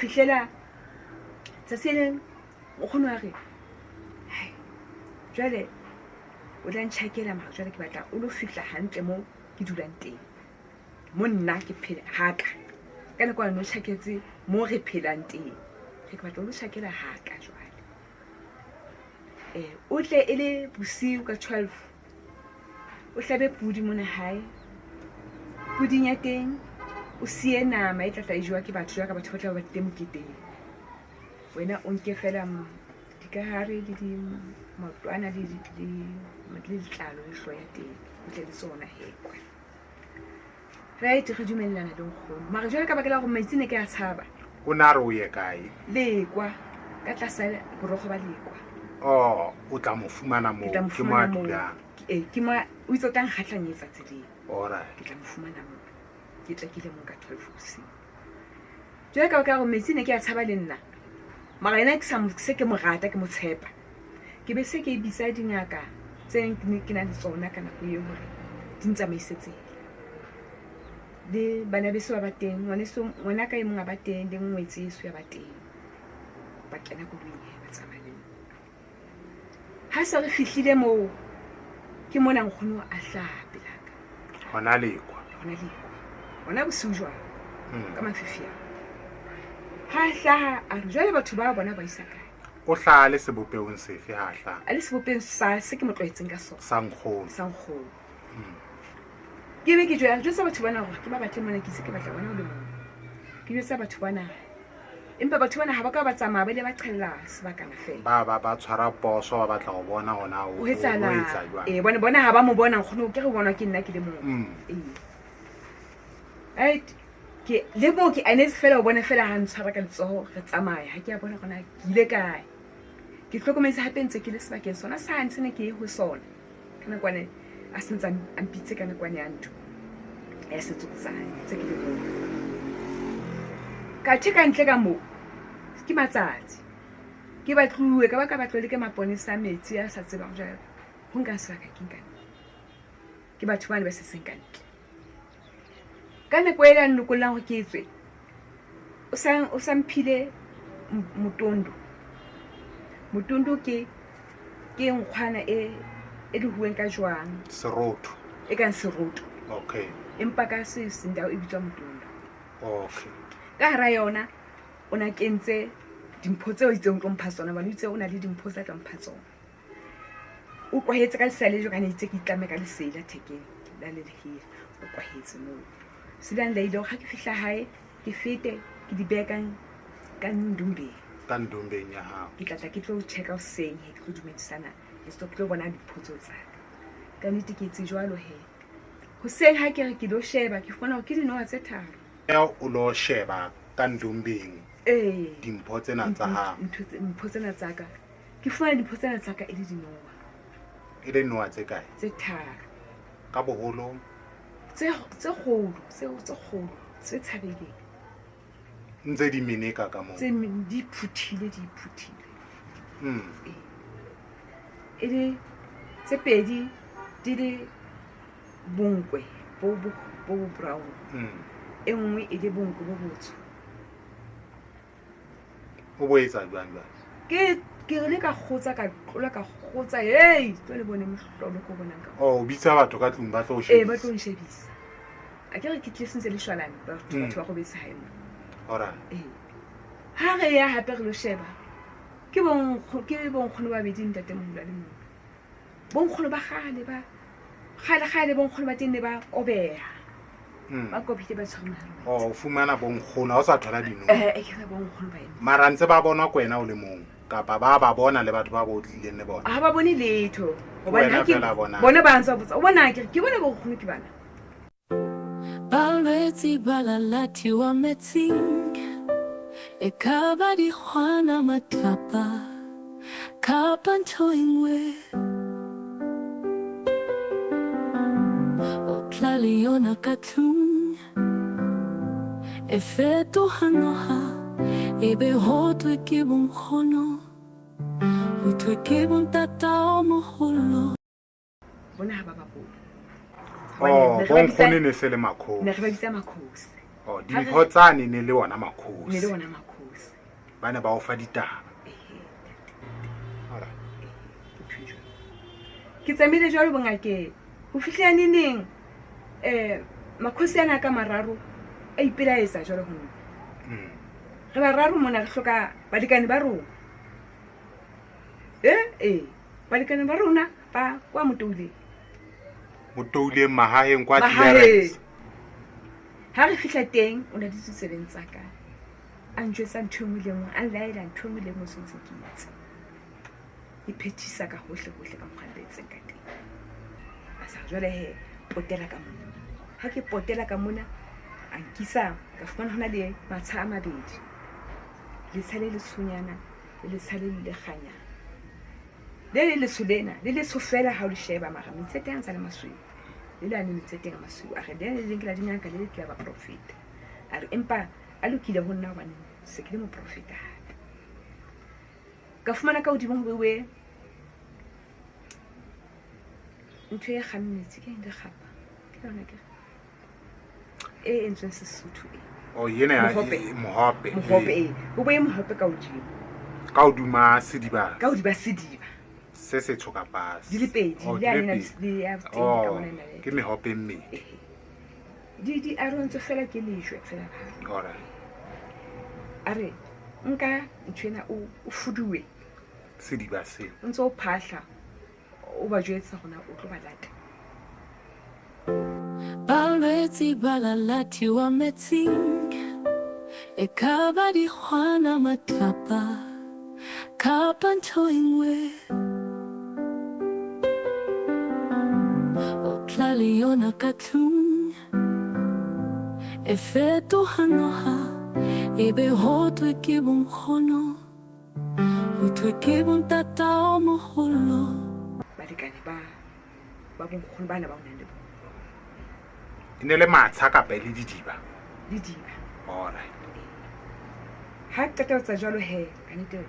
Fihlela tsatsi le leng nkgono a re, "Hai, jwale o tla ntjhakela mara jwale ke batla o lo fihla hantle mo ke dulang teng. Mo nna ke phela haka. Ka nako eno o tjhaketse mo re phelang teng. Ke batla o lo tjhakela haka jwale. O tle e le bosiu ka 12. O hlabe pudi mona hae. Puding ya teng o siye nama e tla tla e jewa ke batho jwalo ka batho ba tla ba teng moketeng. Wena o nke fela dikahare le di maotwana le letlalo le hlooho ya teng. O tle le tsona he kwa. Right, re dumellana le nkgono. Mara jwale ka baka la hore metsi ne ke a tshaba. O ne a re o ye kae? Lekwa, ka tlasa borokgo ba Lekwa. Oh, o tla mo fumana moo, Ke tla mo ke mo a fumana moo. dulang. Ke mo a, o itse o tla nkgahlanyetsa tseleng. Alright. Ke tla mo fumana moo. Ke tla ke ile moo ka 12 bosiu. Jwale ka baka la hore metsi ne ke a tshaba le nna. Mara yena ke sa mo, se ke mo rata, ke mo tshepa. Ke be se ke bitsa dingaka tse ke nang le tsona ka nako eo hore di ntsamaise tsela. Le bana beso ba ba teng, ngwaneso, ngwanaka e mong a ba teng, le ngwetsi eso ya ba teng. Ba kena koloing he, ba tsamaya le nna. Ha se re fihlile moo, ke mona nkgono a hlaha pelaka. Hona Lekwa. Hona Lekwa. Hona bosiu jwalo. Ka mafifi ao. Ha hlaha, a re jwale batho ba bona ba isa kae? O hlaha le sebopehong sefe ha hlaha? A le sebopehong sa se ke mo tlwaetseng ka sona. Sa nkgono. Sa nkgono. Ke be ke jwetsa batho bana hore ke ba batle mona, ke itse ke batla bona o le mong. Ke jwetsa batho bana. Empa batho bana ha ba ka ba tsamaya, ba ile ba qhella sebakana feela. Ba tshwara poso, ba batla ho bona hore na O o etsahala. etsa jwang. Bona ha ba mo bona nkgono, ke re bonwa ke nna ke le mong. Right. Ke le moo ke anetse fela ho bona fela ha ntshwara ka letsoho re tsamaya, ha ke a bona hore na ke ile kae. Ke hlokometse hape ntse ke le sebakeng sona sane se ne ke ye ho sona. Ka nakwane a sentse a mpitse ka nakwane ya ntho ya setsokotsane tse ke le moo. Ka tjhe ka ntle ka moo ke matsatsi. Ke batluwe ka ba ka batlwa le ke maponesa a metsi a sa tsebang jwale ho nka sebaka ke nka. Ke batho bane ba setseng ka ntle. Ka nako e la nlokollang hore ke tswe, o sa mphile motondo. Motondo ke nkgwana e lohuweng ka jwang. Seroto. E kang seroto. Okay. Empa ka sendao e bitswa motondo. Okay. Ka hara yona o na kentse dimpho tseo itseng o tlo mpha tsona, hobane o itse o na le dimpho tsa tla mpha tsona. O kwahetse ka lesela le jwang, ka ne itse ke itlame ka lesela thekeng la le lehea. O kwahetse moo. Selang la ile hore ha ke fihla hae, ke fete, ke di behe ka ndumbeng. Ka ndumbeng ya hao. Ke tla tla ke tlo check-a hoseng he, ke tlo dumedisana, ke tlo bona dimpho tseo tsa ka. Ka nnete ke etse jwalo he. Hoseng ha ke re ke lo sheba, ke fumana hore ke dinoha tse tharo. Ya o lo sheba ka ndumbeng. Ee. Dimpho tsena tsa hao. Mpho tsena tsa ka. Ke fumana dimpho tsena tsa ka e le dinoha. E le noha tse kae? Tse tharo. Ka boholo? Tse kgolo, tse kgolo, tse tshabehileng. Ntse di meneka ka moo. Tse di phuthile, di phuthile. E le tse pedi di le bonkwe bo bo brown. E nngwe e le bonkwe bo botsho. O bo etsa jwang jwale? Ke re le ka kgotsa, ka tlola, ka kgotsa, hey, tlo le bone mohlolo ko bonang ka. Oh, o bitsa batho ka tlung ba tlo o Ee, ba shebisa. tlo nshebisa. A ke re ke tlile sentse le shwalane, batho ba robetse hae mo. Alright. Ee. Ha re ya hape re lo sheba, ke bonkgono ba babedi, ntatemoholo a le mong. Bonkgono ba kgale ba, kgale, kgale bonkgono ba teng ne ba kobeha. Ba kobehile ba tshwere mahare. Oh, o fumana bonkgono, ha o sa thola dinoha. Ke re bonkgono ba eme. Mara ntse ba bonwa ke wena o le mong, kapa ba bona le batho ba bo tlileng le bona? Ha ba bone letho. Ke Hobane wena ha ke feela a bonang. bona ba ntse ba botsa, o bona ke re, ke bona bonkgono ke bana. Balwetse ba la latiwa metsing, e ka ba dikgwana matlapa kapa ntho e nngwe. O tla le yona ka tlung, e fetoha noha, e be ho thwe ke bonkgono, ho thwe ke bontatao moholo. Bona ha ba ba bone. Oh, Hobane ne re ba bitsa bonkgono ne se le makhosi. Ne re ba bitsa makhosi. Oh, dimpho tsane ne le ona makhosi. Ne le ona makhosi. Ba ne ba o fa ditaba. Ehe, Alright. ntho e jwalo. Ke tsamaile jwalo bongakeng ho fihlela neneng, makgosi ana ka mararo a ipelaetsa jwalo ho nna. Re bararo mona, re hloka balekane ba rona. Balekane ba rona ba kwa Motouleng. Motouleng mahaheng kwa Mahaheng. Clarens. Ha re fihla teng, o na dutse tsebeng tsa ka. A njwetsa ntho e nngwe le nngwe, a nlaela ntho e nngwe le nngwe tshwanetse ke etse. E phethisa ka hohle hohle ka mokgwa a nlaetseng ka teng. A sa jwale he, potela ka mona. Ha ke potela ka mona, a nkisa, ka fumana hona le matsha a mabedi. Letsha le letshonyana le letsha le le kganyang. Le le letsho lena, le letsho fela ha o le sheba, mara metsi a teng a ntse a le masweu. Le lane metsi a teng a masweu. A re le le leng ke la dingaka, le le ke la baprofeta. A re empa a lokile ho nna hobane se ke le moprofeta hape. Ka fumana ka hodimo ho beuwe ntho e kgang metsi, ke eng lekgapa? Ke yona ke re. E entsweng Sesotho e. Oh, yena ya- Mohope. mohope. Mohope, e. Ho beuwe mohope ka hodimo. Ka hodima sediba. Ka hodima sediba. Se setsho kapa Di le pedi, Oh, le di a le lena pedi. le ya teng ka Oh, mona na le. ke mehope e mmedi. Ehe. Di arohantswe fela ke lejwe fela ka hare. Alright. A re, nka ntho ena o fuduwe. Sediba seo. O ntse o phahla, o ba jwetsa hore na o tlo ba lata. Balwetse ba la latiwa metsing, e ka ba dikgwana matlapa, kapa ntho e nngwe. O tla le yona ka tlung, e fetoha noha, e be ho thwe ke bonkgono, ho thwe ke bontatao moholo. Balekane ba bonkgono bana ba o nang le bona. E ne le matsha kapa e le didiba? Didiba. Alright. Ha ke qeta ho etsa jwalo he, ka nnete,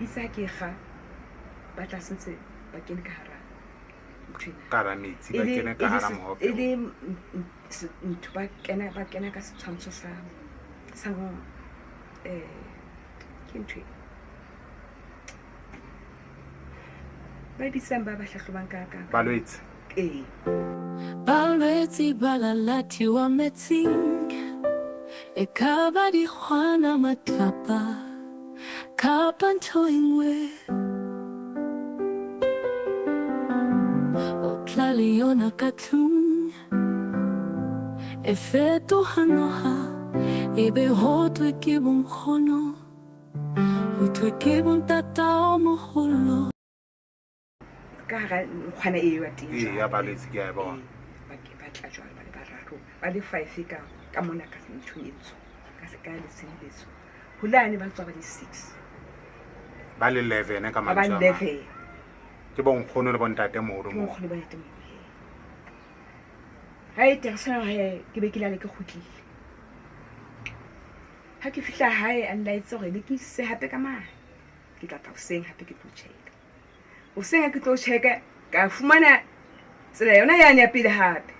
itse ha ke kga, ba tla sentse ba kene ka hara ntho ena. Ka hara metsi, ba E le- kene ka e le hara se- mohope. e le ntho, ba kena ka setshwantsho sa ke ntho e. Ba bitsang ba ba hlahlobang ka Balwetse. Ee. Balwetse ba la latiwa metsing, e ka ba dikgwana matlapa, kapa ntho e nngwe. O tla le yona ka tlung, e fetoha noha, e be ho thwe ke bonkgono, ho thwe ke bontatao moholo. Ka hara nkgwana e ya teng Ee, jwale. ya balwetse ke a e bona. Ee, ba ke ba tla jwale, ba le bararo, ba le 5 ka mona ka nthong e ntsho, ka se ka letsheng letso. Ho lane ba tswa ba le 6. Ba le 11 ka Ba ba mantswe a mang. 11. Ke bonkgono le bontate moholo Ke moo. bonkgono le bontate moholo. Ha e teng sena he, ke be ke lale ke kgutlile. Ha ke fihla hae, a nlaetse hore ne ke ise hape ka mane. Ke tla tla hoseng hape ke tlo check-a. Hoseng ha ke tlo check-a, ka fumana tsela yona yane ya pele hape.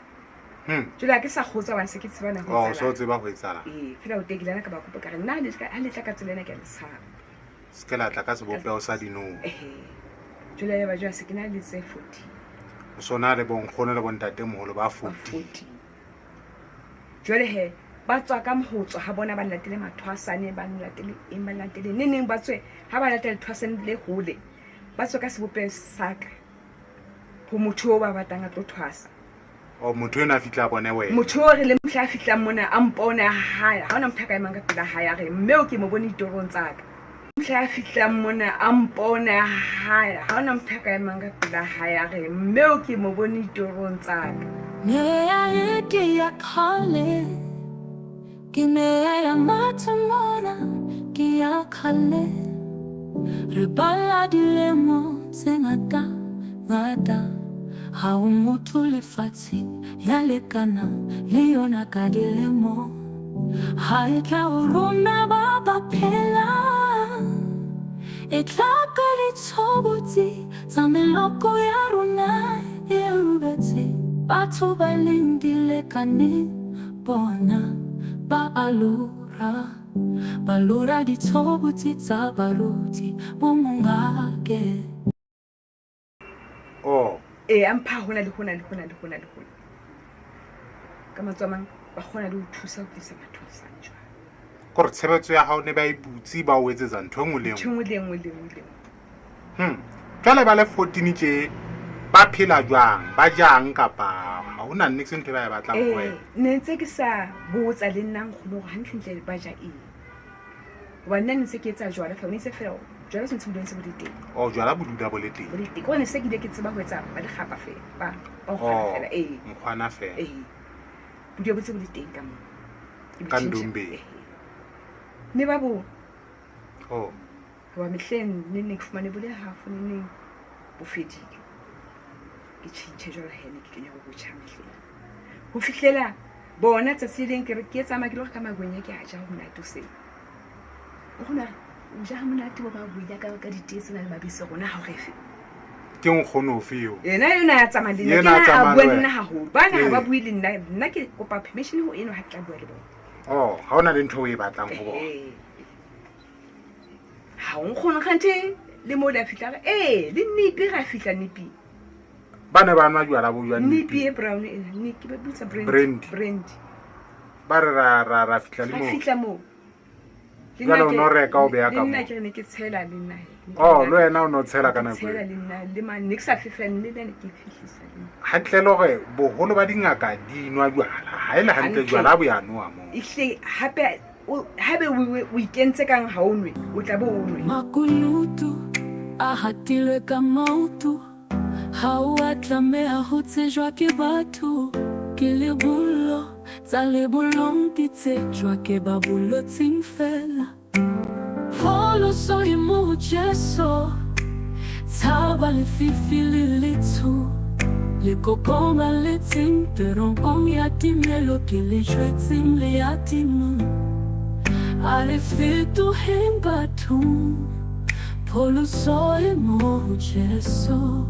Jwale ha ke sa kgotsa hobane se ke tseba na ho Oh, etsahalang. so o tseba ho etsahalang. Ee, fela ho teng ke lana ka ba kopa ka re, nna ha le tla ka tsela ena ke a le tshaba. Se ke la tla ka sebopeho sa dinoha. Ehe. Jwale ya ba jwale se ke na le tse 14. O so na le bonkgono le bontate moholo ba Ba 14. 14. Jwale he, ba tswa ka ho tswa ha bona ba latele mathwasane, ba latele eng, ba latele neng neng ba tswe, ha ba latele thwasane le hole, ba tswe ka sebopeho sa ka ho motho o ba batlang a tlo thwasa. Oh, motho enwa a fihla a bone wena. Motho o re le mohla a fihlang mona a mpone a hae, ha hona motho a ka emang ka pela hae a re, mme o ke mo bone ditorong tsa ka. Mohla a fihlang mona a mpone a hae, ha hona motho a ka emang ka pela hae a re, mme o ke mo bone ditorong tsa ka. Meya e ke ya kgale, ke meya ya mathe mona, ke ya kgale. Re bala dilemo tse ngata, ngata. Ha ho motho lefatsheng ya lekanang le yona ka dilemo. Ha e tla ho rona ba ba phelang, e tla ka ditshobotsi tsa meloko ya rona e robetse. Batho ba leng dilekaneng bona ba a lora. Ba lora ditshobotsi tsa baruti bo mongake. Oh. Ee, a mpha hona le hona le hona le hona le hona. Ka mantswe a mang, ba kgona le ho thusa ho tlisa mathosang jwalo. Kore tshebetso ya hao ne ba e butse ba o etsetsa ntho e nngwe le e Ntho e nngwe. nngwe le e nngwe le e nngwe le e nngwe. Jwale ba le 14 tje ba phela jwang? Ba jang kapa ha hona niks ntho e ba e batlang ho Eh, wena? ne ntse ke sa botsa le nna nkgono hore hantlentle ba ja eng. Hobane nna ne ntse ke etsa jwala fela, ne itse fela jwala se ntse bo ntse bo le teng. Oh, jwala bo dula bo le teng. Bo le teng. Ke hobane se ke ile ke tseba ho etsa ba lekgapa fela, ba nkgwana Oh, fela, ee. nkgwana fela. Ee. Bo dula bo ntse bo le teng ka moo. Ke bo Ka tjhentjha. ndombeng. Ee. Mme ba bo Oh. Hoba mehleng neng neng ke fumane bo le half neng neng bo fedile. Ke tjhentjhe jwalo he ne ke kenya bo botjha mehleng. Ho fihlela bona tsatsi le leng ke re ke tsamaya ke lo reka magwenya ke a ja ho monate hoseng. Nkgono a re o ja ha monate bo magwenya ka ditee tsena le mabese rona ha o re fe. Ke nkgono ofe eo? Yena yona ya tsamaya le nna, Yena ke a yena a tsamaya bua le le wena. nna haholo. Bana ha ba Ee. bue le nna, nna ke kopa permission ho eno ha ke tla bua le bona. Oh, ha hona le ntho o e batlang ho bona. Ee. Ha o nkgono kganthe le mo le a fihla re, ee, le nipi ra fihla nipi. Ba ne ba nwa jwala bo jwang Nipi nipi? e brown ena, nipi ba bitsa brandy. Brandy. Brandy. Ba re ra fihla le Ra moo. fihla moo. Le Jwale nna o ke no reka o beha le ka nna moo. ke re ne ke tshela le nna. Ne ke Oh, nna le wena o no tshela ka ke nako tshela eo. le nna le mane ne ke sa fefela le nna ne ke fihlisa le nna. Hantle le hore boholo ba dingaka di nwa jwala. Ha e le hantle Hantle. jwala bo ya nowa moo. Ehlile hape o haebe o ikentse kang ha o nwe, o tla bo o nwe. Makunutu a hatilwe ka maoto, ha o a tlameha ho tsejwa ke batho. Ke lebollo tsa lebollong di tsejwa ke ba bolotseng fela. Pholoso e mo ho Jesu, tshaba lefifi le letsho. Le kokoma le tseng teronkong ya timelo ke le jwetseng le ya timong. A le fetoheng bathong, pholoso e mo ho Jesu.